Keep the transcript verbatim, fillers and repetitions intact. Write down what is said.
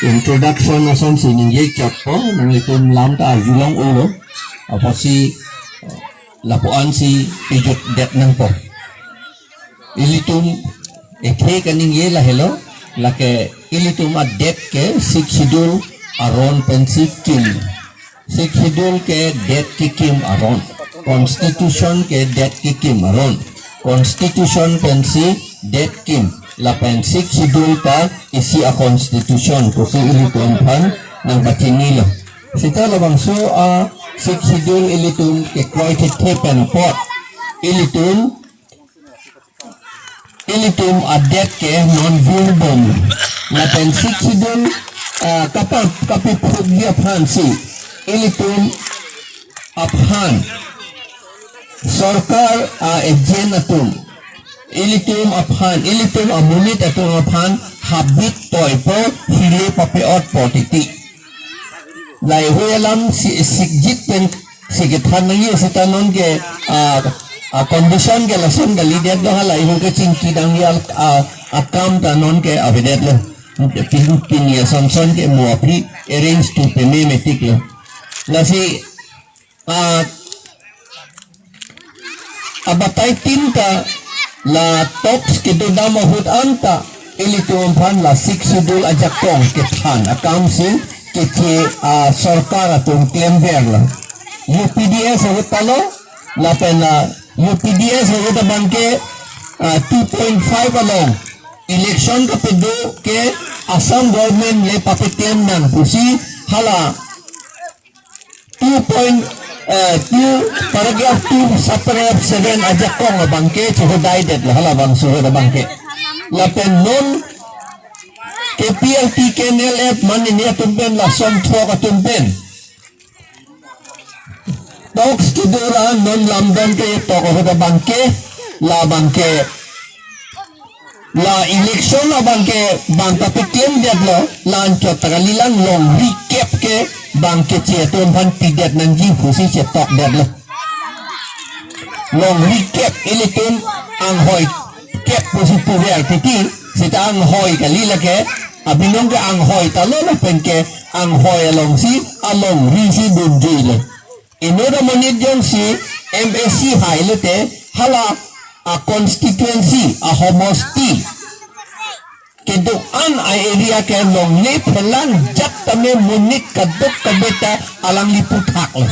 Introduction asonsi ningje chotpo, nanglitum lam ta arjulong-olo. Apotsi lapu-ansi pejutdet nangpo. Ilitum ethe kaningje lahelo, lake ilitum adet ke Sixth Schedule aron pensi kim. Sixth Schedule ke det kekim aron. Constitution ke det kekim aron. Constitution pensi det kim. Lapen Sixth Schedule ta isi a-constitution pusi ilitum aphan nangpachinilo. Seta labangso a-Sixth Schedule ilitum kekroi thethe pen apot ilitum ilitum adet ke non virbom. Lapen Sixth Schedule, ah, kapa, kapiphukji aphansi ilitum aphan sorkar a-agent atum, ilitum aphan, ilitum amonit atum aphan habit toipo hile pape-otpo titi. Laheihui alam si, sikjit pensi kethan nangji seta nonke, ah, ah, condition ke lason kalidet do, halaheihui kechingki dangji al-, ah, akam ta nonke avedetlo. Pini, pini asonson ke mo aphi arrange tu peme metiklo. Lasi, ah, abatai tin ta la talks kedodam ahut anta ilitum aphan la Sixth Schedule ajakong kethan akamsi keche, ah, sorkar atum klemverlo. U P D S ahut ta lo, lapen la U P D S ahut abangke, ah, two point five along election kapedo ke Assam government le papeklem nang pusi hala two point, eh, two, paragraph two, subparagraph seven ajakong abangke chohodaidetlo halabangso ahut abangke. Lapen non K P L T, K N L F mane ne atum pen lason throk atum pen talks kedo ra non lamdon ketok ahut abangke, labangke la election abangke bang kapeklemdetlo, la anchot ta kalilang, longri kep ke bang keche atum aphan pidet nangji pusi chetokdetlo. Longri kep, ilitum anghoi kep pusi puver titi, seta anghoi kali lake, abinong ke anghoi ta lo lapen ke anghoi alongsi alongri si dunjuilo. Inut amonit jongsi M A C hailote hala a-constituency, ahomosti kedo-an a-area ke longle phelang jat tame monit kadokave ta alangli puthaklo.